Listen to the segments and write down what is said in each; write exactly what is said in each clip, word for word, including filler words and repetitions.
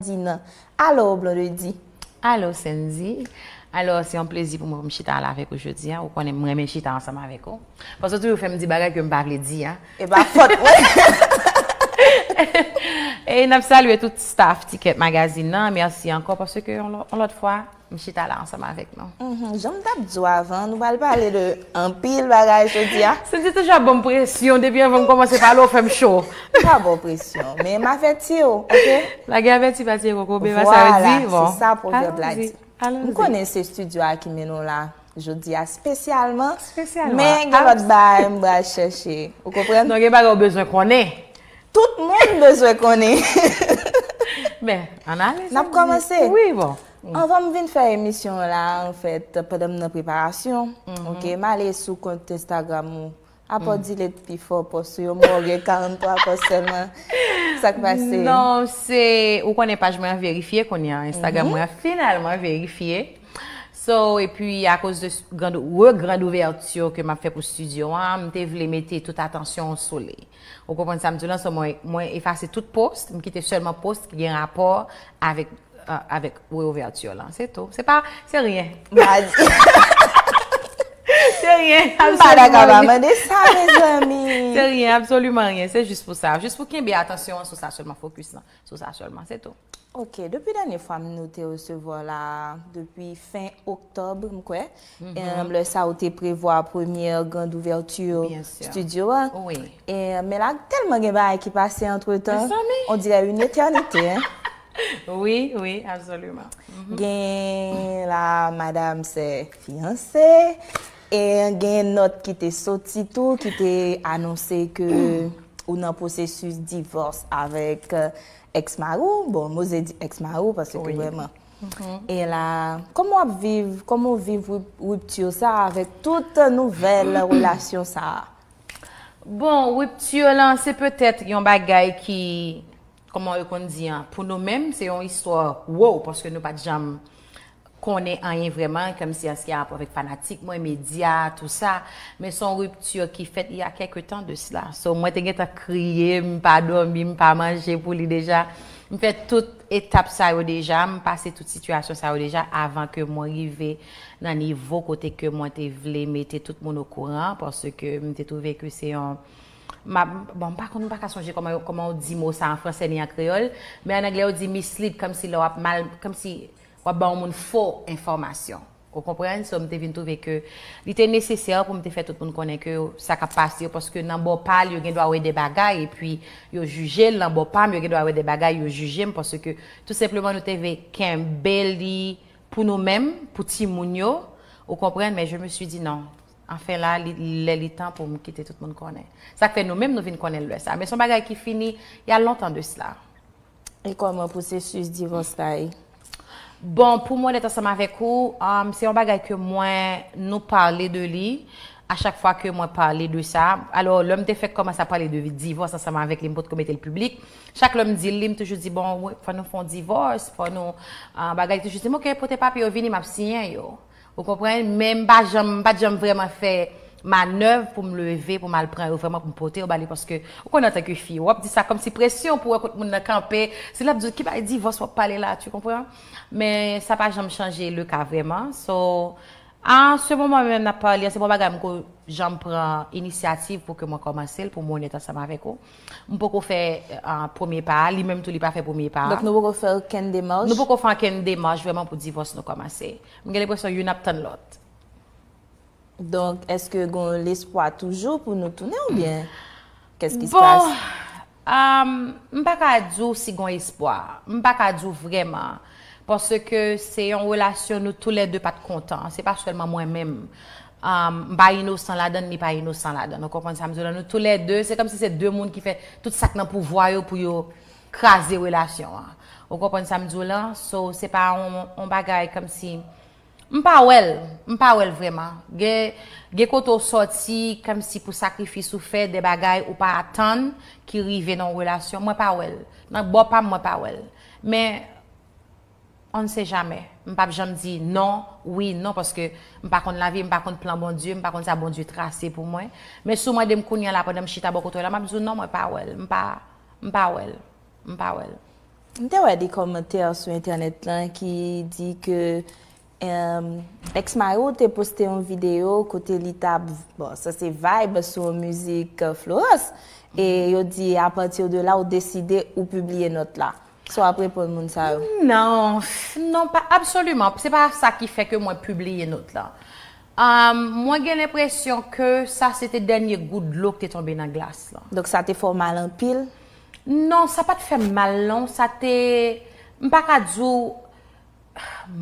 Di nan. Alo, Blondedy. Alo, Sendy. Alò, se yon plezi pou mwen pou m chita la avèk ou jodi a. Ou konnen m renmen chita ansanm avèk ou. Paske w toujou fè m di bagay ke m pa vle di a. E pa fòt mwen. E n ap salye tout staff Ticket Magazine nan. Mèsi ankò paske yon lò- yon lòt fwa, m chita la ansanm avèk nou. Mhm, jan m t ap di w avan, nou pral pale de anpil bagay jodi a. Sendy toujou ap ban m presyon depi anvan m kòmanse pale, w fè m cho. M pa ba w presyon, men m avèti w, oke? Lage avèti pa tire kokobe, pa sa yo di? Vwala, se sa pwovèb la di. M konnen se estidyo a ki mennen w la jodi a espesyalman, men gen lòt bagay m pral chèche. Ou konprann? Non, gen bagay ou bezwen konnen. Tout moun bezwen konnen. Men, ann ale. N ap kòmanse. Wi, bon. Anvan m vin fè emisyon la, anfèt, pandan m nan preparasyon, oke, m ale sou kont Instagram ou. Apa w delete pi fò pòs ou yo, m wè w gen karant twa pòs sèlman. Sa k pase? Non, se, ou konnen paj mwen an verifye kounye a. Instagram mwen an finalman verifye. So, epi akoz de grand, re grand ouvèti ke m ap fè pou estidyo a, m te vle mete tout atansyon sou li. Ou konprann sa m di w lan? So, mwen, mwen efase tout post, m kite sèlman post ki gen rapò avèk, euh, avèk re ouvèti lan. Se tou. Se pa, se ryen. M pa di. Se ryen. M pa dakò pa mande sa, mezanmi. Se ryen, absoliman ryen. Se jis pou sa. Jis pou kenbe atansyon an sou sa sèlman, fokis lan sou sa sèlman. Se tou. Ok, depi dènye fwa m nou te resevwa w la, depi fen oktòb, m kwè, e, lè sa ou te prevwa premyè grand ouvèti estidyo a. Wi. E, men la, tèlman gen bagay ki pase antretan, on dirait une éternité, hein? Wi, wi, absoliman. Gen la, madam se fiyanse, e gen nòt ki te soti tou, ki te anonse ke ou nan pwosesis divòs avèk, euh, ex-mari w, bon, m oze di ex-mari w paske vrèman. E la, kòman w ap viv, kòman w viv rup- ripti sa avèk tout nouvèl relasyon sa a? Bon, ripti lan, se petèt yon bagay ki, kòman yo konn di an, pou nou menm, se yon istwa wow, paske nou pa t janm konnen anyen vrèman, kòmsi an se gen rapò avèk fanatik mwen, medya, tou sa. Men se yon ripti ki fèt il y a quelque temps de cela. So, mwen te gentan kriye, m pa dòmi, m pa manje pou li deja. M fè tout etap sa yo deja, m pase tout sitiyasyon sa yo deja avan ke mwen rive nan nivo kote ke mwen te vle mete tout moun okouran, paske m te twouve ke se yon, m ap, bon, m pa konn, m pa ka sonje kòman yo, kòman yo di mo sa an fransè ni an kreyòl, men an anglè yo di mislead, kòmsi lè w ap mal, kòmsi w ap ba yon moun fo enfòmasyon. Ou konprann? So, m te vin twouve ke li te nesesè pou m te fè tout moun konnen ke sa k ap pase yo, paske nan bò pa l, yo gen dwa wè de bagay, epi yo jije l, nan bò pa m, yo gen dwa wè de bagay, yo jije m, paske tou senpleman nou te vle kenbe li pou nou menm, pou timoun yo, ou konprann? Men je me suis dit non, anfen la, li, lè li tan pou m kite tout moun konnen. Sa k fè nou menm nou vin konnen l lè sa. Men se yon bagay ki fini, il y a longtemps de cela. E kòman pwosesis divòs la ye? Bon, pou mwen onèt ansanm avèk ou, um, se yon bagay ke mwen, nou pale de li, a chak fwa ke mwen pale de sa. Alò, lè m te fèk kòmanse ap pale de divòs ansanm avèk li, m potko mete l piblik. Chak lè m di l li, m toujou di, bon, wi, fò nou fè yon divòs, fò nou, ah, bagay, li toujou di m, ok, pote papye yo vini, m ap siyen yo. Ou konprann? Men m pa janm, m pa t janm vrèman fè manèv pou m leve, pou m al pran yo vrèman pou m pote yo ba li, paske ou konnen antanke fi, w ap di sa kòmsi presyon pou wè kot moun nan kanpe, si l ap di w ki bagay divòs w ap pale la, tu comprends? Men sa pa janm chanje le ka vrèman. So, an se moman menm n ap pale, se bon bagay m ko janm pran inisyativ pou ke mwen kòmanse l, pou mwen onèt ansanm avèk ou. M poko fè, ah, premye pa a, li menm tou li pa fè premye pa a. Donk nou poko fè okenn demach? Nou poko fè okenn demach vrèman pou divòs nou kòmanse. M gen lenpresyon youn ap tann lòt. Donk, èske gen lespwa toujou pou nou tounen oubyen qu'est-ce qui se passe? Bon, um, m pa ka di w si gen espwa. M pa ka di w vrèman. Paske se yon relasyon nou toulède pa t kontan. Se pa sèlman mwen menm. Um, m pa inosan ladan l, li pa inosan ladan l. Ou konprann sa m di w la? Nou toulède, se kòmsi se de moun ki fè tout sa k nan pouvwa yo pou yo kraze relasyon an. Ou konprann sa m di w la? So, se pa yon, yon bagay kòmsi M pa wè l. M pa wè l vrèman. Gen, gen kote w sòti, kòmsi pou sakrifis ou fè, de bagay ou pa atann ki rive nan yon relasyon. Mwen pa wè l. Nan bò pa m, mwen pa wè l. Men, on ne sait jamais. M p ap janm di non, wi, non, paske m pa konn lavi, m pa konn plan Bondye, m pa konn sa Bondye trase pou mwen. Men si w mande m kounye a la, pandan m chita bò kote w la, m ap di w non, mwen pa wè l. M pa, m pa wè l. M pa wè l. M te wè de kòmantè sou entènèt lan ki di ke, em, ex mari w te poste yon videyo kote li t ap, bon, sa se vibe sou yon mizik, euh, Florence. E yo di, apati de la, ou deside ou pibliye nòt la. Sa w ap reponn moun sa yo? Non, non, pa absoliman. Se pa sa ki fè ke mwen pibliye nòt la. Um, mwen gen lenpresyon ke sa se te dènye gout dlo ki te tonbe nan glas lan. Donk sa te fè w mal anpil? Non, sa pa t fè m mal non, sa te, m pa ka di w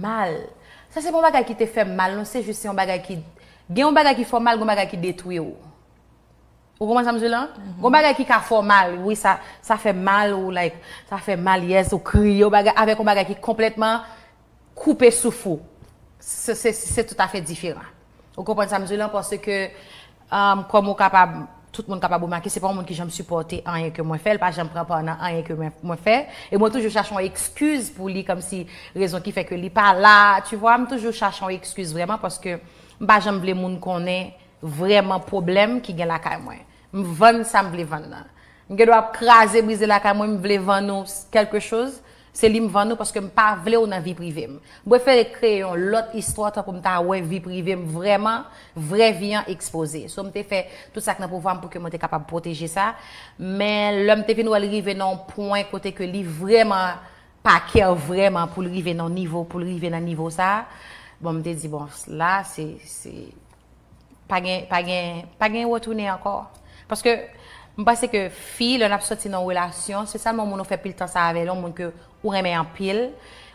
mal. Sa se pa yon bagay ki te fè m mal non, se jis se yon bagay ki, gen yon bagay ki fè w mal, gen yon bagay ki detwi w. Ou konprann sa m di w la? Gon bagay ki ka fè w mal, wi, sa, sa fè mal, ou like, sa fè mal, yes, ou kriye, yon bagay, avèk yon bagay ki konplètman koupe souf ou. Se, se, se toutafè diferan. Ou konprann sa m di w la? Paske, um, kòm ou kapab, tout moun kapab remake, se pa yon moun ki janm sipòte anyen ke mwen fè, li pa janm pran pa nan anyen ke mwen, mwen fè. E mwen toujou chache yon ekskiz pou li, kòmsi rezon ki fè ke li pa la, tu vois, m toujou chache yon ekskiz vrèman, paske m pa janm vle moun konnen vrèman pwoblèm ki gen lakay mwen. M vann sa m vle vann nan. M gen dwa ap kraze brize lakay mwen, m vle vann ou kèlke choz, se li m vann ou paske m pa vle w nan vi prive m. M prefere kreye yon lòt istwa tan pou m ta wè vi prive m vrèman, vrè vi an ekspoze. So m te fè tout sa k nan pouvwa m pou ke mwen te kapab pwoteje sa. Men lè m te vin wè l rive nan yon pwen kote ke li vrèman pa kè vrèman pou l rive nan nivo, pou l rive nan nivo sa, bon, m te di, bon, la, se, se, pa gen, pa gen, pa gen retounen ankò. Paske m panse ke fi, lè n ap sòti nan yon relasyon, se sèlman moun ou fè pil tan sa avè l, yon moun ke ou renmen anpil,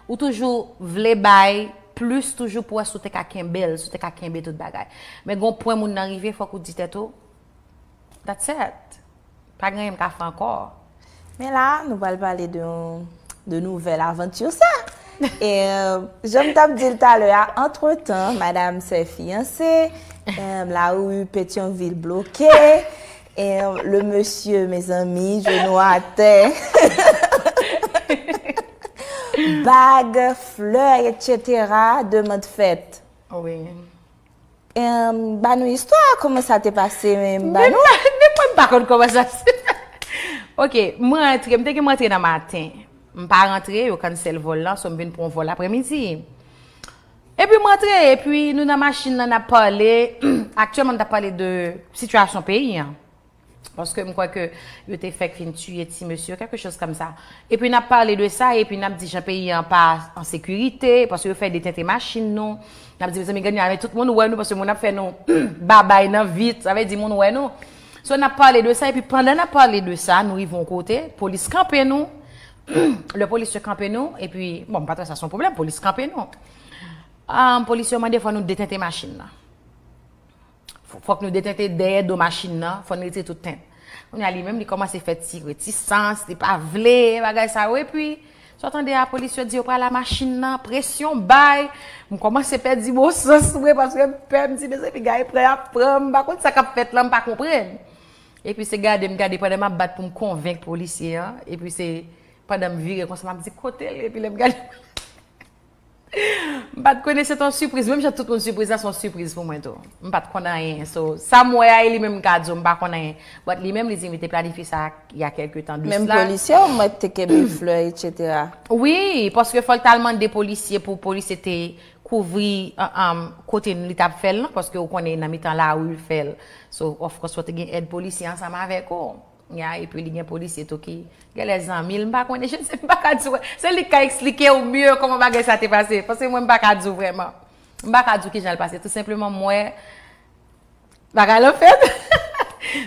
ou toujou vle bay plis toujou pou wè si w te ka kenbe l, si w te ka kenbe tout bagay. Men gon pwen moun nan rive, fòk ou di tèt ou, that's it. Pa gen anyen m ka fè ankò. Men la, nou pral pale de yon, de nouvèl avanti sa. E, jan m t ap di l talè a, antretan, madam se fiyanse, em, lari Petyonvil bloke, em, le mesye, mezanmi, jenou atè, bag, flè, etsetera, demann fèt. Wi. Em, ba nou istwa, kòman sa te pase, men ba Men nou. pa- men mwen m pa konn kòman sa se. Ok, mwen rantre, m te gen mwen rantre nan maten. M pa rantre, yo cancel vòl lan, so m vin pran yon vòl aprèmidi. Epi m rantre, epi nou nan machin nan, n ap pale. Aktyèlman, n t ap pale de sitiyasyon peyi an. Paske m kwè ke yo te fèk fin tiye ti mesye, kèlke choz kòmsa. Epi n ap pale de sa, epi n ap di jan peyi an pa an sekirite, paske yo fè detente machin nou. N ap di, mezanmi, gade, men tout moun wè nou, paske moun ap fè nou babay nan vit, sa vle di moun wè nou. So, n ap pale de sa, epi pandan n ap pale de sa, nou rive yon kote, polis kanpe nou. Lè polis yo kanpe nou, epi, bon, m pa twè sa se yon pwoblèm, polis kanpe nou. Ah, polis yo mande fò nou detente machin nan. Fò- Fòk nou detente dèyè do machin nan, fò nou retire tout tent. Kounye a li menm, li kòmanse fè ti retisans, li pa vle, bagay sa yo. Epi, sa w tande a, polis yo di yo pral a machin nan, presyon bay. M kòmanse pèdi bon sans mwen, paske m pè, m di, mezanmi, gade pran y ap pran m, m pa konn sa k ap fèt la, m pa konprann. Epi se gade m gade pandan m ap bat pou m konvenk polisye an, epi se pandan m vire konsa, m ap di, kote l? Epi lè m gade, m pa t konnen se t yon sipriz. Menm jan tout moun sipriz la, se yon sipriz pou mwen tou. M pa t konn anyen. So, sa m wè a, e li menm m ka di w, m pa konn anyen. But li menm, li di m li te planifye sa y a kèlke tan de Menm sila. Polisye w mwen te kenbe flè, etsetera. Wi, paske fò l t al mande polisye pou polisye te kouvri um, um, kote li t ap fè l lan, paske ou konnen nan mitan lari l fè l. So, of course, fò te gen èd polisye ansanm avèk ou. Ya, epi li gen polisye tou ki genlè zanmi l, m pa konnen, je ne sais, m pa ka di w. Se li k ka eksplike w mye kòman bagay sa te pase. Paske mwen, m pa ka di w vrèman. M pa ka di w kijan l pase. Tou senpleman, mwen, bagay lan fèt.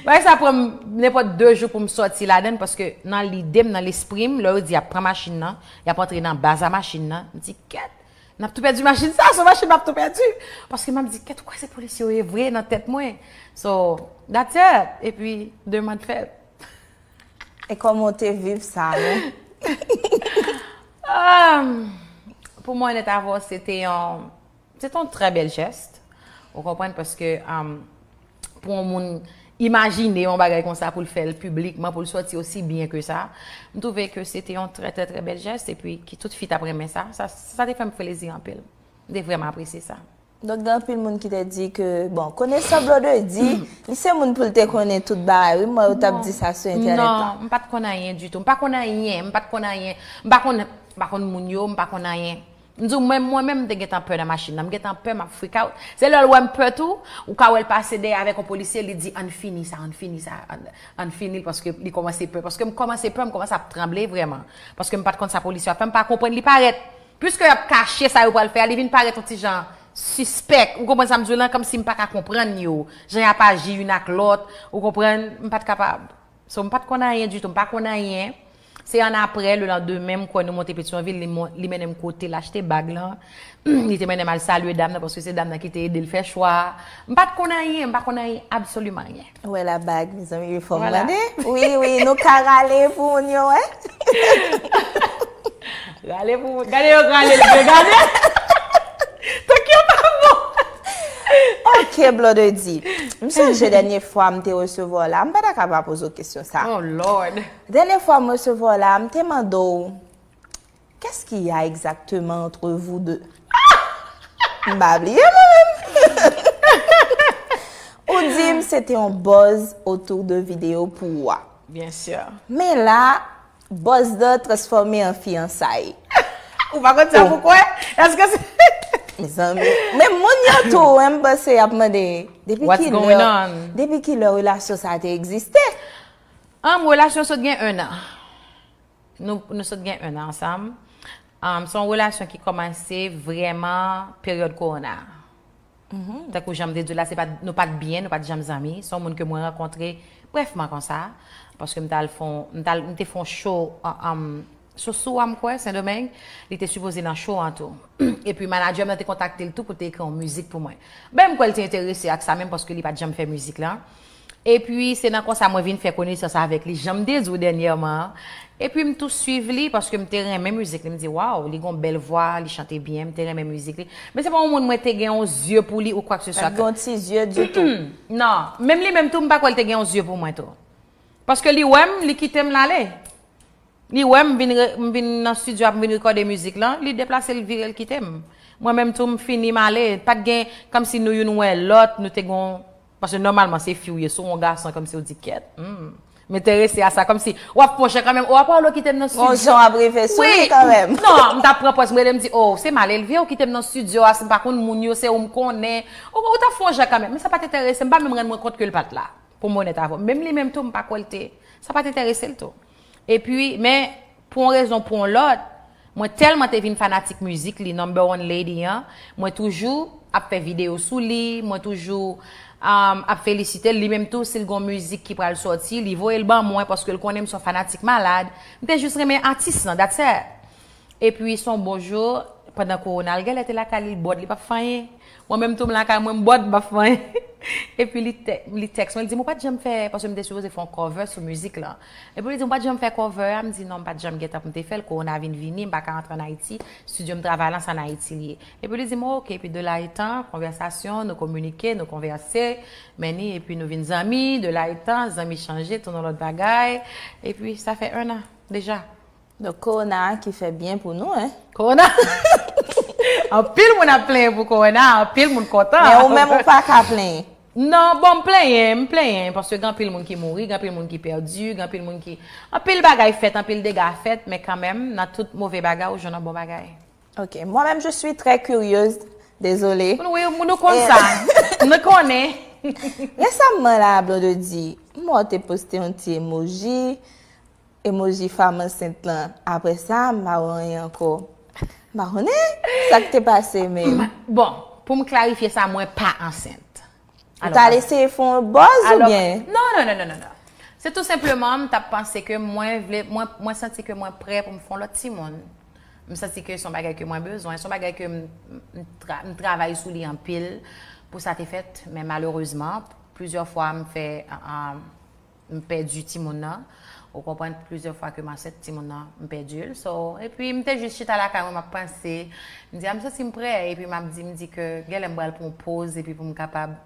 Bagay sa pran m nenpòt de jou pou m sòti ladan l, paske nan lide m, nan lespri m, lè yo di y ap pran machin nan, y ap antre nan baz a machin nan, m di, kèt, n ap tou pèdi machin sa, se yon machin n ap tou pèdi. Paske m ap di, kèt, ou kwè se polisye yo ye vre nan tèt mwen. So, that's it. Epi, demann fèt. E kòman w te viv sa, non? Um, pou mwen, nèt avè w, se te yon, se te yon trè bèl jès. Ou konprann? Paske um, pou yon moun imajine yon bagay konsa, pou l fè l piblikman, pou l sòti osi byen ke sa, m twouve ke se te yon trè, trè, trè bèl jès, epi ki tout fi t ap renmen sa. Sa, sa te fè m plezi anpil. M te vrèman apresye sa. Donk, gen anpil moun ki te di ke, bon, konesè Blondedy, li se moun pou l te konnen tout bagay, wi, mwen, yo t ap di sa sou entènèt la. Non, m pa t konn anyen ditou. M pa konn anyen, m pa t konn anyen. M pa konn, m pa konn moun yo, m pa konn anyen. M di w, mwen, mwen menm, m te gentan pè nan machin nan. M gentan pè, m ap freak out. Se lè l wè m pè tou, ou ka wè l pase dèyè avèk yon polisye, li di, ann fini sa, ann fini sa, ann, ann fini l, paske li kòmanse pè. Paske m kòmanse pè, m kòmanse ap tranble vrèman. Paske m pa t konn sa polisye a fè, m pa konprann li parèt. Piske y ap kache sa yo pral fè a, li vin parèt yon ti jan sispèk. Ou konprann sa m di w lan? Kòmsi m pa ka konprann yo. Jan y ap aji youn ak lòt. Ou konprann? M pa t kapab. So, m pa t konn anyen ditou. M pa konn anyen. Se ann apre, le landemen, m kwè nou monte Petyonvil, li, mon- li mennen m kote l achte bag lan. Li te mennen m al salye dam nan, paske se dam nan ki te ede l fè chwa a. M pa t konn anyen, m pa konn anyen, absoliman anyen. Ou wè la bag, mezanmi, wi, fò m mande. Wi, wi, nou ka rale pou moun yo, wè. Rale pou moun. Gade yo rale l vre, gade. Tank yo pa bon. Ok, Blondedy. M sonje dènye fwa m te resevwa w la, m pa ta ka pa poze w kesyon sa. Oh, Lord. Dènye fwa m resevwa w la, m te mande w, qu'est-ce qu'il y a exactement entre vous deux? M pa bliye mwen menm. Ou di m se te yon buzz otou de videyo pou ou a. Byen si. Men la, buzz lan transfòme an fiyansay. Ou pa konn sa pou kwè? Èske se Mezanmi. Men moun yo tou, wi, m panse y ap mande, depi What's ki going lè, on? Depi ki lè relasyon sa te egziste? An, relasyon sot gen en an. Nou, nou sot gen en an ansanm. Um, se yon relasyon ki kòmanse vrèman peryòd kowona. Tankou jan m te di w la, se pa, nou pa t byen, nou pa t janm zanmi. Se yon moun ke mwen rankontre brèfman konsa. Paske m t al fè yon, m t al, m te fè yon show, um, sou Sou a, m kwè, Sendomeng. Li te sipoze nan show an tou. Epi manadjè m nan te kontakte l tou pou te ekri yon mizik pou mwen. Ben, m kwè l te enterese ak sa menm paske li pa t janm fè mizik la. Epi, se nan konsa mwen vin fè konesans avèk li, jan m te di w dènyèman an. Epi, m tou swiv li, paske m te renmen mizik li. M di, waw, li gon bèl vwa, li chante byen, m te renmen mizik li. Men se pa yon moun mwen te gen yon zye pou li ou kwakeseswa. Pa t gen yon ti zye ditou. Non, menm li menm tou, m pa kwè l te gen yon zye pou mwen tou. Paske li wè m, li kite m l ale. Li wè m vin, re- m vin nan estidyo a, m vin rekòde mizik lan, li deplase l vire l kite m. Mwen menm tou, m fini, m ale. Pa t gen, kòmsi nou youn wè lòt, nou te gon, paske nòmalman se fi w ye, si w yon gason, kòmsi w di, kèt, hmm, m enterese a sa, kòmsi w ap fè yon jan kanmenm, w ap pale w kite m nan estidyo. Yon jan w ap rive sou li kanmenm. Non, m t ap pran pòz, m rele, m di, oh, se mal elve, w kite m nan estidyo a, si m pa konn moun yo, se ou m konnen. Ou, ou t ap fè yon jan kanmenm, men sa pa t enterese m, m pa menm rann mwen kont ke l pa t la. Pou m onèt avè w. Menm li menm tou, m pa kwè l te, sa pa t enterese l tou. Epi, men, pou yon rezon, pou yon lòt, mwen tèlman te vin fanatik mizik li, Number One Lady an, mwen toujou ap fè videyo sou li, mwen toujou, um, ap felisite l. Li menm tou, si l gon mizik ki pral sòti, li voye l ban mwen, paske l konnen m se yon fanatik malad. M te jis renmen atis lan, that's it. Epi, se yon bon jou, pandan kowona, l genlè te lakay li, l bòd, li p ap fè anyen. Mwen menm tou, m lakay mwen, m bòd, m p ap fè anyen. Epi, li tè- li tèks mwen, li di m, ou pa t janm fè, paske m te sipoze fè yon cover sou mizik lan. Epi, li di m, ou pa t janm fè cover a? M di, non, m pa t janm gen tan pou m te fè l. Kowona vin vini, m pa ka antre ann Ayiti. Estidyo m travay lan, se ann Ayiti li ye. Epi, li di m, oke. Epi, de là étant, konvèsasyon, nou kominike, nou konvèse, men ni, epi nou vin zanmi, de là étant, zanmi chanje, tounen lòt bagay. Epi, sa fè en an, deja. Donk, kowona ki fè byen pou nou, en. Kowona. Anpil moun ap plenyen pou kowona, anpil moun kontan. Men ou menm ou pa ka plenyen. Non, bon, m plenyen, m plenyen, paske gen anpil moun ki mouri, gen anpil moun ki pèdi, gen anpil moun ki, anpil bagay fèt, anpil dega fèt, men kanmenm, nan tout move bagay, ou jwenn yon bon bagay. Ok, moi-même, je suis très curieuse, désolée. Nou, wi, nou konn sa. Nou konnen. Resaman la, Blondedy, m wè w te poste yon ti emoji, emoji fanm ansent lan. Apre sa, m pa wè anyen ankò. M pa konnen sa k te pase menm. Bon, pou m klarifye sa, mwen pa ansent. Ou t al eseye fè yon buzz oubyen? Non, non, non, non, non, non. Se tou senpleman, m t ap panse ke mwen vle, mwen, mwen santi ke mwen prè pou m fè yon lòt timoun. M santi ke se yon bagay ke mwen bezwen, se yon bagay ke m, m, tra- m travay sou li anpil pou sa te fèt, men malerezman, plizyè fwa m fè, ah, ah, m pèdi timoun nan. Ou konprann, plizyè fwa ke m ansent timoun nan, m pèdi l. So, epi m te jis chita lakay mwen, m ap panse, m di, a, m santi m prè, epi m ap di, m di ke genlè m pral pran yon poz, epi pou m kapab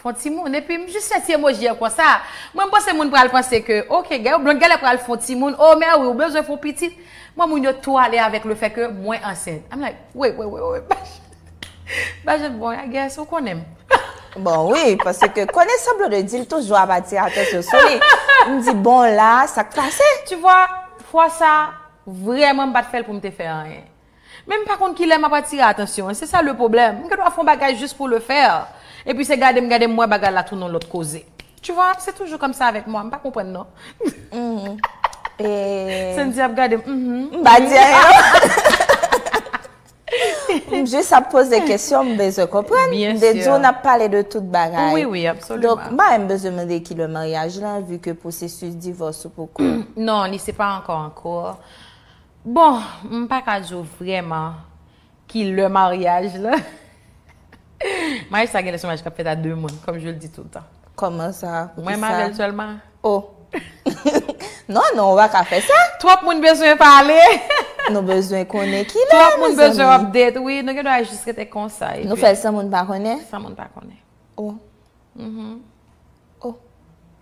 fè yon timoun. Epi m jis fè ti emoji an konsa. Mwen, m panse moun pral panse ke, oke, gen yon blond genlè pral fè yon timoun, o, mè wi, ou bezwen fè yon pitit. Mwen, moun yo tou ale avèk le fè ke mwen ansent. I'm like, wait, wait, wait, wait. Ba jan bon, I guess, ou konnen m. Bon, wi, paske konnen sanblan de di l toujou ap atire atansyon sou li. M di, bon, la, sa k pase? Tu vois, fwa sa, vrèman, m pa t fè l pou m te fè anyen. Men m pa konn kilè m ap atire atansyon an. Se sa le pwoblèm. M gen dwa fè yon bagay jis pou le fè. Epi se gade m, gade m, m wè bagay la tounen yon lòt koze. Tu vois, c'est toujours comme ça avec moi. M pa konprann non. Sandy ap gade m. Mhm. M pa di anyen non. M jis ap poze kesyon, m bezwen konprann. M te di w n ap pale de tout bagay. Wi, wi, absoliman. Donk, m pa menm bezwen mande kilè maryaj lan, vi ke pwosesis divòs ou poko. Non, li se pa ankò ankò. Bon, m pa ka di w vrèman kilè maryaj lan. Maryaj sa genlè se yon maryaj k ap fèt a de moun, comme je le dis tout le temps. Kòman sa? Mwen m avè l sèlman. Oh. Non, non, ou pa ka fè sa. Twòp moun bezwen pale. Nou bezwen konnen kilè, mezanmi. Twòp moun bezwen update, wi. Nou gen dwa jis rete konsa. Nou fè l san moun pa konnen? San moun pa konnen. Oh. Mhm. Oh.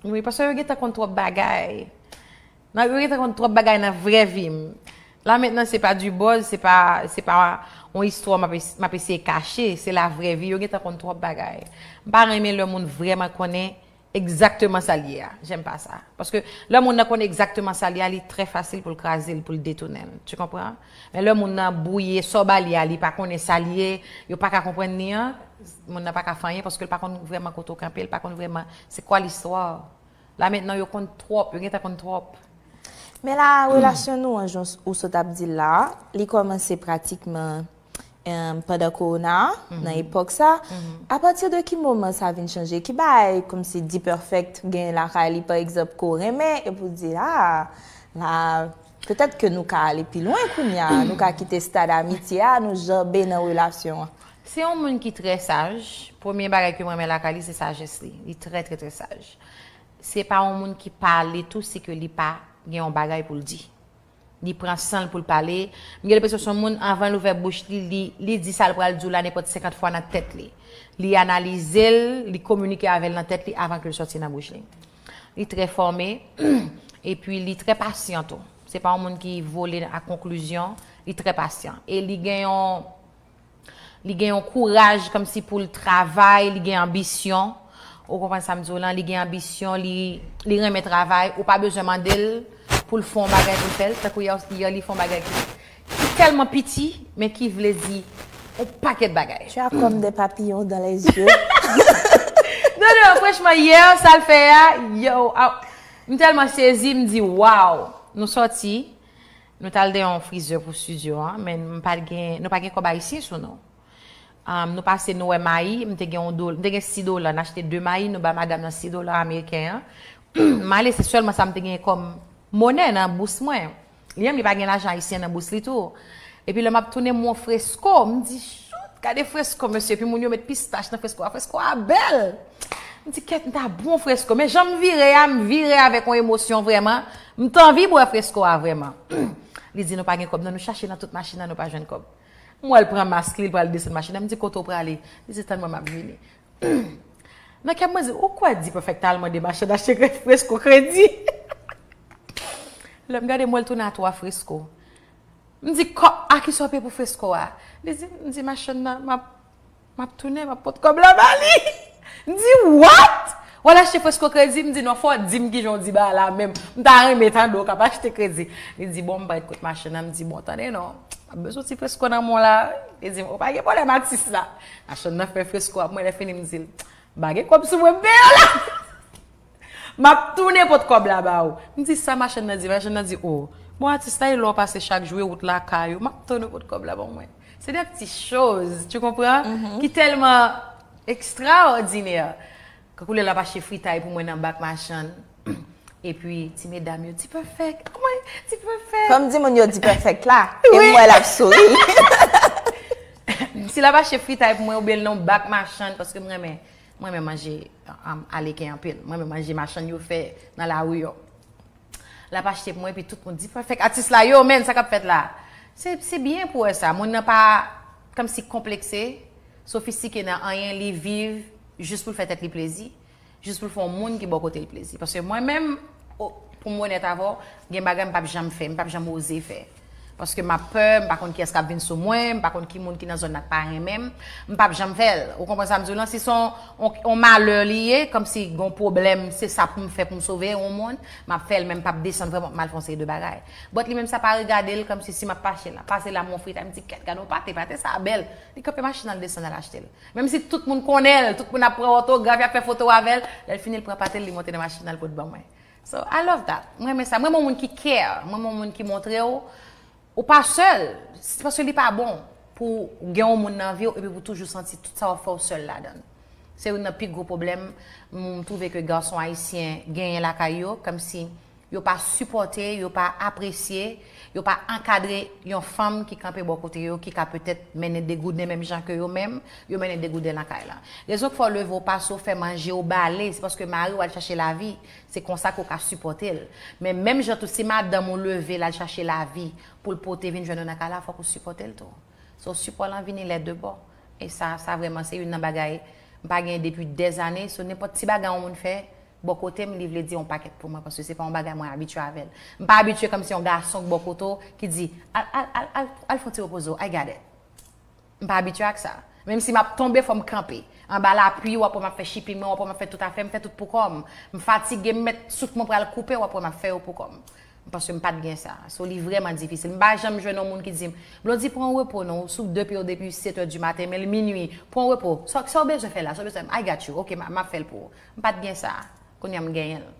Wi, paske yo gentan konn twòp bagay. Nan, yo gentan konn twòp bagay nan vrè vi m. La mentnan, se pa du buzz, se pa, se pa yon istwa m ap es-, m ap eseye kache, se la vrè vi. Yo gentan konn twòp bagay. M pa renmen lè moun vrèman konnen egzakteman sa l ye a. J'aime pas ça. Paske lè moun nan konnen egzakteman sa l ye a, li trè fasil pou l kraze l, pou l detounen l. Tu comprends? Men lè moun nan bwouye sa w ba li a, li pa konnen sa l ye, yo pa ka konprann li an, moun nan pa ka fè anyen paske l pa konn vrèman kote w kanpe, l pa konn vrèman c'est quoi l'histoire. La mentnan, yo konn twòp, yo gentan konn twòp. Men la, relasyon nou an, jan ou sot ap di l la, li kòmanse pratikman, em, pandan kowona, nan epòk sa. Apati de ki moman sa vin chanje? Ki bagay kòmsi D-Perfect gen lakay li, pa egzanp, ke w renmen, epi w di, a, la, petèt ke nou ka ale pi lwen kounye a, nou ka kite stad amitye a, nou janbe nan relasyon an? Se yon moun ki trè saj. Premye bagay ke mwen renmen lakay li, se sajès li. Li trè, trè, trè saj. Se pa yon moun ki pale tou si ke li pa gen yon bagay pou l di. Li pran san l pou l pale. M gen lenpresyon se yon moun, anvan l ouvè bouch li, li, li di sa l pral di w la nenpòt senkant fwa nan tèt li. Li analize l, li kominike avè l nan tèt li avan ke l sòti nan bouch li. Li trè fòme, epi li trè pasyan tou. Se pa yon moun ki vole a konklizyon, li trè pasyan. E li gen yon Li gen yon kouraj kòmsi pou l travay, li gen anbisyon. Ou konprann sa m di w lan? Li gen anbisyon, li, li renmen travay. Ou pa bezwen mande l pou l fè yon bagay pou l fè l. Tankou yè, yè li fè yon bagay ki, ki tèlman piti, men ki vle di yon pakèt bagay. Tu as comme des papillons dans les yeux. Non, non, franchman, yè, sa l fè a, yo, a, m tèlman sezi, m di, waw, nou sòti. Nou t al de yon frizè pou estidyo an, men m pa t gen, nou pa gen kòb ayisyen sou nou. Um, nou pase, nou wè mayi, m te gen yon dola, m te gen sis dola, n achte de mayi, nou ba madanm nan sis dola ameriken an. M ale, se sèlman sa m te gen kòm monè nan bous mwen. Li menm, li pa gen lajan ayisyen nan bous li tou. Epi lè m ap tounen, m wè yon fresko, m di, shoot, gade fresko, mesye, epi moun yo met pistach nan fresko a, fresko a bèl! M di, kèt, m ta bon fresko. Men jan m vire a, m vire avèk yon emosyon vrèman. M t anvi bwè fresko a vrèman. Li di, nou pa gen kòb, non, nou chache nan tout machin nan, nou pa jwenn kòb. M wè l pran mask li, l pral desann machin nan. M di, kote w prale? Li di, tann mwen, m ap vini. Nan kè m, mwen di, ou kwè D-Perfect t al mande machann achte kre-, fresko kredi? Lè m gade, m wè l tounen a twa fresko. M di, kò-, a kisa w peye pou fresko a? Li di, m di machann nan, m ap, m ap tounen, m ap pot kòb la ba li. M di, what? W al achte fresko kredi? M di, non, fò w di m kijan w di bagay la menm. M ta renmen tande w k ap achte kredi. Li di, bon, m parèt kot machann nan, m di, bon, tande non, m ap bezwen ti fresko nan men w la. Li di, ou pa gen pwoblèm atis la. Machann nan fè fresko ap mwen, lè fini m di l, m pa gen kòb sou mwen, m peye w la. M ap tounen pot kòb la ba ou. M di, sa machann nan di? Machann nan di, o, bon, atis la, e lè w pase chak jou, e wout lakay ou, m ap tounen pot kòb la ban mwen. Se de ti choz, tu comprends? Ki tèlman ekstraòdinè. Kankou lè l ap achte fritay pou mwen nan bak machann. Epi, ti medam yo, D-Perfect, kòman, D-Perfect. Kòm di moun yo D-Perfect la, e m wè l ap souri. Si l ap achte fritay pou mwen, oubyen l nan yon bak machann, paske m renmen, m renmen manje, um, aleken anpil. M renmen manje machann yo fè nan lari yo. L ap achte pou mwen, epi tout moun D-Perfect. Atis la, yo, menn, sa k ap fèt la? Se, se byen pou wè sa. Moun nan pa kòmsi konplekse, sofistike nan anyen, li viv jis pou l fè tèt li plezi, jis pou l fè yon moun ki bò kote l plezi. Paske mwen menm, o, pou m onèt avè w, gen bagay m p ap janm fè, m p ap janm oze fè. Paske m ap pè, m pa konn kiyès k ap vin sou mwen, m pa konn ki moun ki nan zòn nan k pa renmen m, m p ap janm fè l. Ou konprann sa m di w lan? Si se yon, yon, yon malè li ye, kòmsi gen yon pwoblèm, se sa pou m fè pou m sove yon moun, m ap fè l, men m p ap desann vrèman pou m al fè yon seri de bagay. But li menm sa pa regade l, kòmsi si m ap pase la, pase la, m wè yon fritay, m di, "Kèt, gade yon pate, pate sa a bèl." Li kanpe machin nan, l desann, al achte l. Menm si tout moun konnen l, tout moun ap pran otograf, y ap fè foto avè l, lè l fini, l pran pate l, li monte nan machin nan, l pot ban mwen. So, I love that. Mwen renmen sa. Mwen renmen yon moun ki care. Mwen renmen yon moun ki montre w ou pa sèl. Se paske li pa bon pou gen yon moun nan vi w epi pou toujou santi tout sa w ap fè w sèl ladan l. Se youn nan pi gwo pwoblèm m twouve ke gason ayisyen genyen lakay yo, kòmsi yo pa sipòte, yo pa apresye, yo pa ankadre yon fanm ki kanpe bò kote yo, ki ka petèt mennen degouden menm jan ke yo menm, yo mennen degouden lakay la. Rezon k fè w leve w pase w fè manje w bale, se paske mari w al chache lavi, se konsa ke w ka sipòte l. Men menm jan tou, si madanm ou leve l al chache lavi pou l pote vin jwenn ou nan kay la, fòk ou sipòte l tou. So, sipò lan vini lè de bò. E sa, sa vrèman se youn nan bagay m pa genyen depi dèzane. So, nenpòt ti bagay yon moun fè bò kote m, li vle di yon pakèt pou mwen, paske se pa yon bagay mwen abitye avè l. M pa abitye kòmsi yon gason k bò kote w ki di, "Al, al, al, al, al fè yon ti repoze w, I got it." M pa abitye ak sa. Menm si m ap tonbe, fò m kanpe. Anba lapli, w ap wè m ap fè shipping mwen, w ap wè m ap fè tout afè m, fè tout pou kò m. M fatige, m mèt souf mwen pral koupe, w ap wè m ap fè yo pou kò m. Paske m pa t gen sa. So, li vrèman difisil. M pa janm jwenn yon moun ki di m, "Blondy, pran repo non, ou sou de pye w depi sèt è di maten, men l minui. Pran repo. Sa, sa w bezwen fè la, sa w bezwen, I got you. Ok, m, m ap fè l pou ou." M pa t gen sa. Kounye a m genyen l.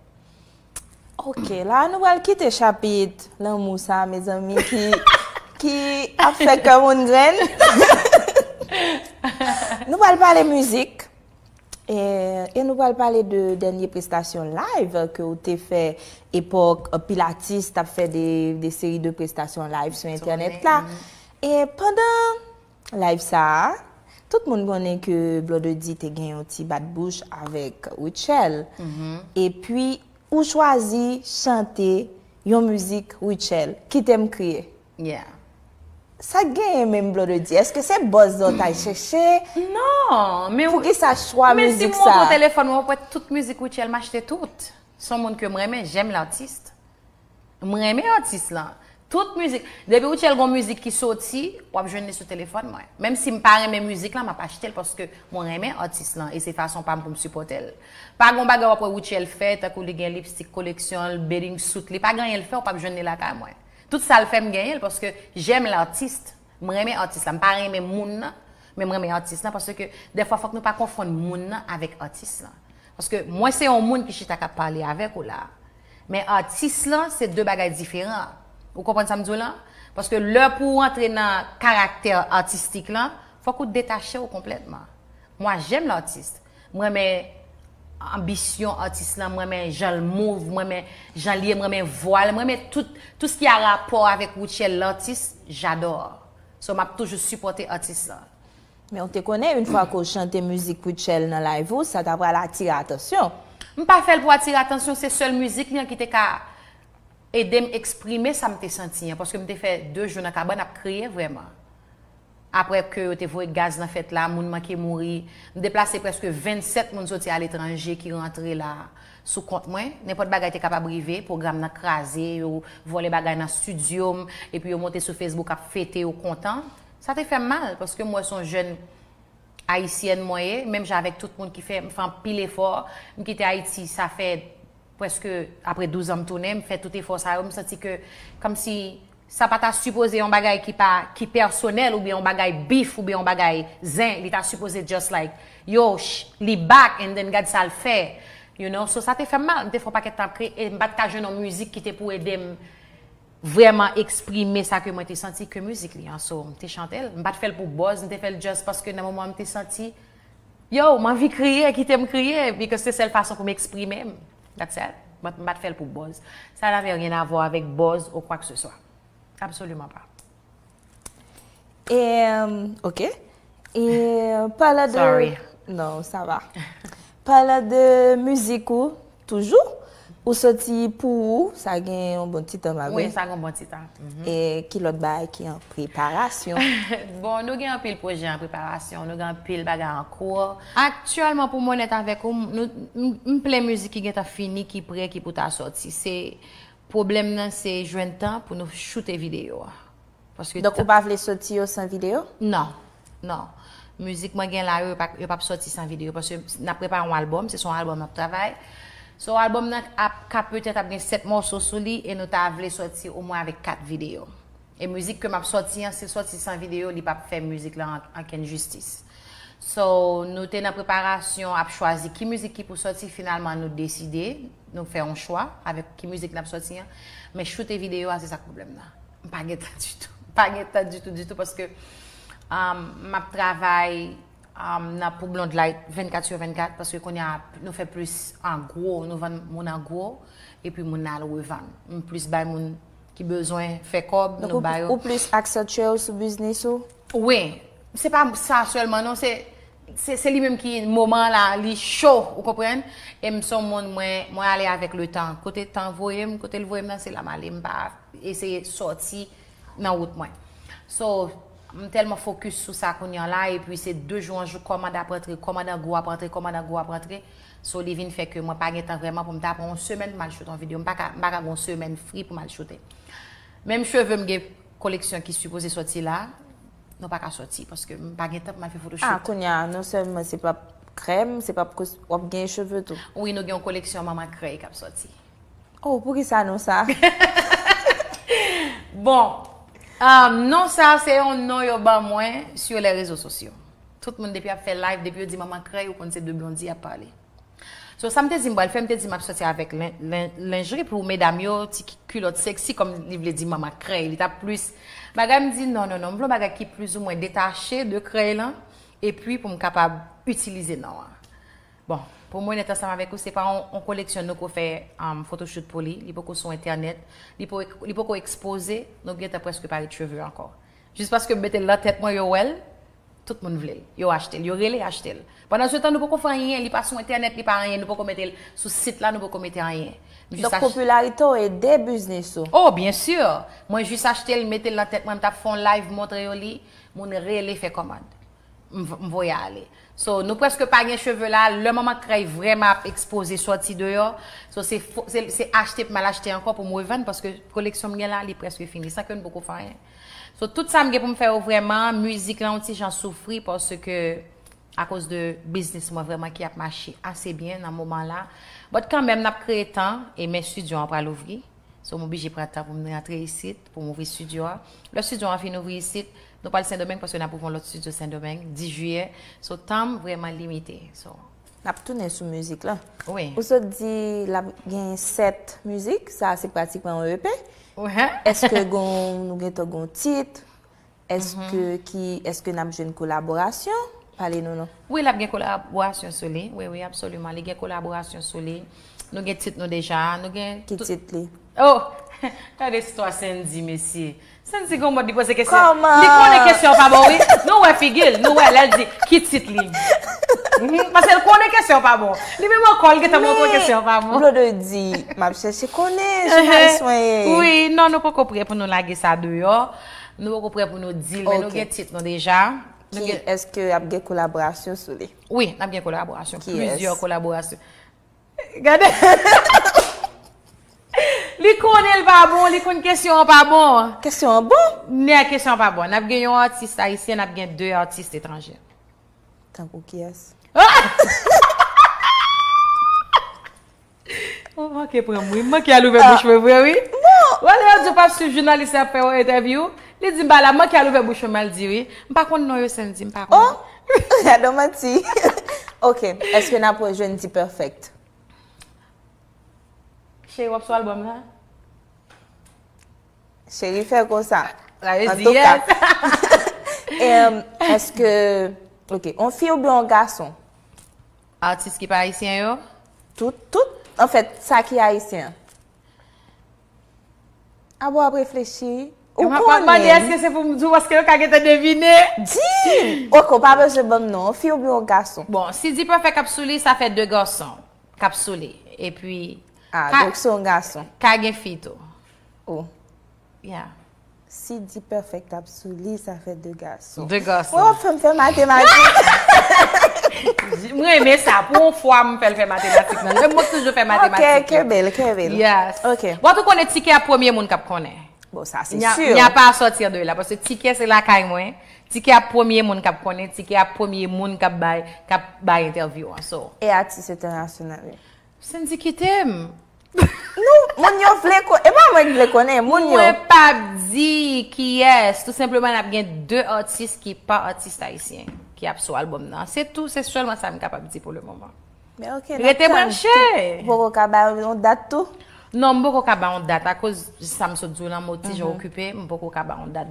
Ok, la nou pral kite chapit lanmou sa, mezanmi, ki, ki ap fè kè moun grenn. Nou pral pale mizik. E, e nou pral pale de dènye prestasyon live ke ou te fè epòk anpil atis t ap fè de, de seri de prestasyon live sou entènèt la. E pandan live sa a, tout moun konnen ke Blondedy te gen yon ti bat bouch avèk Rutshelle. Epi, ou chwazi chante yon mizik Rutshelle, Kite m kriye. Yeah. Sa k genyen menm, Blondedy? Èske se buzz la w t al chèche? Non, men Poukisa chwa men si mizik m montre sa? W telefòn mwen, w ap wè tout mizik Rutshelle m achte tout. Se yon moun ke m renmen, j'aime l'artiste. M renmen atis lan. Tout mizik. Depi Rutshelle gon mizik ki soti, w ap jwenn li sou telefòn mwen. Menm si m pa renmen mizik lan, m ap achte l paske mwen renmen atis lan e se fason pa m pou m sipòte l. Pa gon bagay w ap wè Rutshelle fè, tankou li gen lipstick koleksyon l, bathing suit li, pa gen anyen l fè, w p ap jwenn li lakay mwen. Tout sa l fè m genyen l paske j'aime l'artiste. M renmen atis la. M pa renmen moun nan, men m renmen atis lan paske dèfwa fòk nou pa konfonn moun nan avèk atis lan. Paske mwen se yon moun ki chita k ap pale avèk ou la. Men atis lan se de bagay diferan. Ou konprann sa m di w lan? Paske lè pou w antre nan karaktè atistik lan, fòk ou detache w konplètman. Moi, j'aime l'artiste. M renmen anbisyon atis lan, m renmen jan l move, m renmen jan l ye, m renmen vwa l, m renmen tout, tout ce qui a rapport avec Rutshelle l'artiste, j'adore. So, m ap toujou sipòte atis lan. Men ou te konnen, yon fwa ke w chante mizik Rutshelle nan live ou, sa ta pral atire atansyon. M pa fè l pou atire atansyon, se sèl mizik li an ki te ka ede m eksprime sa m te santi an, paske m te fè de jou nan kabann ap kriye vrèman. Apre ke yo te voye gaz nan fèt la, moun manke mouri. M deplase prèske vennsèt moun soti aletranje ki rantre la sou kont mwen. Nenpòt bagay te kapab rive, pwogram nan kraze, yo vòlè bagay nan estidyo m, epi yo monte sou Facebook ap fete, yo kontan. Sa te fè m mal, paske m wè se yon jèn ayisyèn mwen ye, menm jan avèk tout moun ki fè, m fè anpil efò. M kite Ayiti, sa fè prèske apre douz an m tounen, m fè tout efò sa yo, m santi ke kòmsi sa pa ta sipoze yon bagay ki pa, ki pèsonèl oubyen yon bagay beef oubyen yon bagay zen, li ta sipoze just like, yo, sh- li back and then gad sa l fè, you know, so sa te fè m mal, m te fè yon pakèt tan ap kriye e m pa t ka jwenn yon mizik ki te pou ede m vrèman eksprime sa ke mwen te santi ke mizik li an, so m te chante l, m pa t fè l pou buzz, m te fè l just paske nan moman m te santi, yo, m anvi kriye, kite m kriye, because se sèl fason pou m eksprime m. That's it. But m pa t fè l pou buzz. Ça n'avait rien à voir avec buzz ou quoi que ce soit. Absolument pas. E, ok. E, palan de... Sorry. Non, sa va. Palan de mizik ou, toujou, ou soti pou ou, sa gen yon bon ti tan, pa Wi, vre? Sa gen yon bon ti tan. Mhm. E ki lòt bagay ki an preparasyon? Bon, nou gen anpil pwojè an preparasyon, nou gen anpil bagay an kou. Aktyèlman, pou m onèt avèk ou, m- nou, m- m plen mizik ki gentan fini, ki prè, ki pou ta sòti. Se pwoblèm nan, se jwenn tan pou nou choute videyo a. Paske Donk, ou pa vle soti yo san videyo? Non, non. Mizik mwen gen la yo, yo pa, yo p ap soti san videyo, paske n ap prepare yon albòm, se sou yon albòm n ap travay. So, albòm nan ap, ka petèt ap gen sèt mòso sou li, e nou ta vle soti omwen avèk kat videyo. E mizik ke m ap sòti an, si l sòti san videyo, li p ap fè mizik la an, ankenn jistis. So, nou te nan preparasyon ap chwazi ki mizik ki pou sòti, finalman nou deside, nou fè yon chwa avèk ki mizik n ap sòti an. Men choute videyo a, se sa k pwoblèm nan. M pa gen tan ditou. M pa gen tan ditou, ditou, paske um, m ap travay um, nan pou Blondlight vennkat sou vennkat, paske kounye a nou fè plis an gwo, nou vann moun an gwo, epi moun nan al revann. M plis bay moun ki bezwen fè kòb, Donk, nou ou, ba yo. Ou plis aksantiye w sou biznis ou? Wi, se pa sa sèlman, non, se, se, se li menm ki moman la, li cho, ou konprann? E m se yon moun, mwen, mwen ale avèk le tan. Kote tan voye m, kote l voye m nan, se la m ale. M pa eseye sòti nan wout mwen. So, m tèlman fokis sou sa kounye a la, epi se de jou an jou, kòmand ap rantre, kòmand an gwo ap rantre, kòmand an gwo ap rantre. So, li vin fè ke mwen pa gen tan vrèman pou m ta pran yon semèn pou m al choute yon videyo. M pa ka, m pa ka gen yon semèn free pou m al choute. Menm cheve m gen koleksyon ki sipoze sòti la, nou pa ka sòti, paske m pa gen tan pou m al fè Ah, photoshoot. Kounye a, non sèlman se p ap krèm, se p ap kous-, w ap gen cheve tou. Wi, nou gen yon koleksyon manman krèy k ap sòti. Oh, poukisa non sa? Bon, um, non sa se yon non yo ban mwen sur les réseaux sociaux. Tout moun depi ap fè live, depi yo di manman krèy, ou konn se de Blondy y ap pale. So, sa m te di m pral fè, m te di m ap sòti avèk len-, len-, lenjri pou medam yo, ti ki-, kilòt seksi, kòm li vle di manman krèy, li t ap plis. Bagay m di, non, non, non, m vle yon bagay ki plizoumwen detache de krèy lan, epi pou m kapab itilize non an. Bon, pou m onèt ansanm avèk ou, se pa yon, yon koleksyon nou ko fè um, photoshoot pou li, li poko sou entènèt, li po-, li poko ekspoze, nou gentan prèske pa ret cheve ankò. Jis paske m mete l nan tèt mwen, yo wè l, tout moun vle l, yo achte l, yo rele achte l. Pandan se tan, nou poko fè anyen, li pa sou entènèt, li pa anyen, nou poko mete l sou sit la, nou poko mete anyen. M jis Donk, ach- popilarite w ede biznis ou? Oh, byen si! Mwen jis achte l, mete l nan tèt mwen, m t ap fè yon live, montre yo li, moun rele, fè kòmand. M v-, m voye ale. So, nou prèske pa gen cheve la, lè manman krèy vrèman ap ekspoze sòti deyò. So, se fo-, se, se achte pou m al achte ankò pou m revann, paske koleksyon m gen la, li prèske fini, san ke n poko fè anyen. So, tout sa m gen pou m fè yo vrèman, mizik lan yon ti jan soufri, paske akoz de biznis mwen vrèman ki ap mache ase byen nan moman la. But kanmenm, n ap kreye tan, e men estidyo an pral ouvri. So, m oblije pran tan pou m rantre isit, pou m ouvri estidyo a. Lè estidyo a fin ouvri isit, nou pral Sendomeng paske n ap ouvri yon lòt estidyo Sendomeng, dis jiyè. So, tan m vrèman limite. So, N ap tounen sou mizik lan. Wi. Ou sot di l ap gen sèt mizik, sa se pratikman yon E P. Wi. Èske gon, nou gentan gon tit? Èske ki, èske n ap jwenn kolaborasyon? Pale nou non. Wi, l ap gen kolaborasyon sou li. Wi, wi, absoliman. Li gen kolaborasyon sou li. Nou gen tit nou deja. Nou gen Ki tout tit li? Oh! Gade istwa Sendy, mesye. Sendy gon mòd li poze kesyon. Kòman? Li konnen kesyon pa bon, wi. Nou wè figi l, nou wè lè l di ki tit li. Mhm, paske l konnen kesyon pa bon. Li menm ankò, l gentan montre kesyon pa bon. Blondy di, m ap chèche konnen jounalis mwen ye. Wi, non, nou poko prè pou nou lage sa deyò. Nou poko prè pou nou di l, men nou Ok. gen tit nou deja. Nou Ki, gen èske ap gen kolaborasyon sou li? Wi, n ap gen kolaborasyon. Kiyès? Plizyè kolaborasyon. Gade. Li konnen l pa bon, li konn kesyon an pa bon. Kesyon an bon? Nè, kesyon an pa bon. N ap gen yon atis ayisyen, n ap gen de atis etranje. Tankou kiyès? Oh, manke pran m, wi. M manke al ouvè bouch mwen vre, wi. Non. Wale, yo di w pa swiv jounalis la ap fè yon entèvyou. Li di m pa la, manke al ouvè bouch mwen, m al di, wi. M pa konn non yo, Sendy, m pa konn. Oh, gade yon manti. Ok, èske n ap jwenn D-Perfect? Cheri, w ap sou albòm la? Cheri, fè konsa. Antouka, em, èske, ok, on fi oubyen on gason? Atis ki pa ayisyen yo? Tout, tout, anfèt, sa ki ayisyen. Abo ap reflechi. Ou konnen. Mwen ap mande èske se pou m di w paske yo ka gentan devine. Di! Ok, ou pa bezwen ban m non, on fi oubyen on gason? Bon, si D-Perfect ap sou li, sa fè de gason k ap sou li. Epi, ah, donk se yon gason. Ka gen fi tou. Oh. Yeah. Si D-Perfect ap sou li, sa fè de gason. De gason. Ou ap fè m fè matematik. M renmen sa. Pou yon fwa, m fè l fè matematik nan. Lè m toujou fè matematik. Ok, kenbe l, kenbe l. Yes. Ok. Bon, tou konnen Tikè a premye moun k ap konnen. Bon, sa se Nya, si. Nya pa sòti an de la, paske Tikè se lakay mwen. Tikè ap premye moun k ap konnen, Tikè ap premye moun k ap bay, k ap bay entèvyou an. So, E atis entènasyonal wi. Sendy kite m. Nou, moun yo vle konnen. E pa mwen ki vle konnen, moun yo. Mwen p ap di kiyès. Tou senpleman, n ap gen de atis ki pa atis ayisyen ki ap sou albòm nan. Se tou, se sèlman sa m kapab di pou le moman. Men ok, Rete branche. Poko ka ba yon dat tou. Non, m poko ka ba yon dat akoz sa m sot di w lan, m ti jan okipe, m poko ka ba yon dat.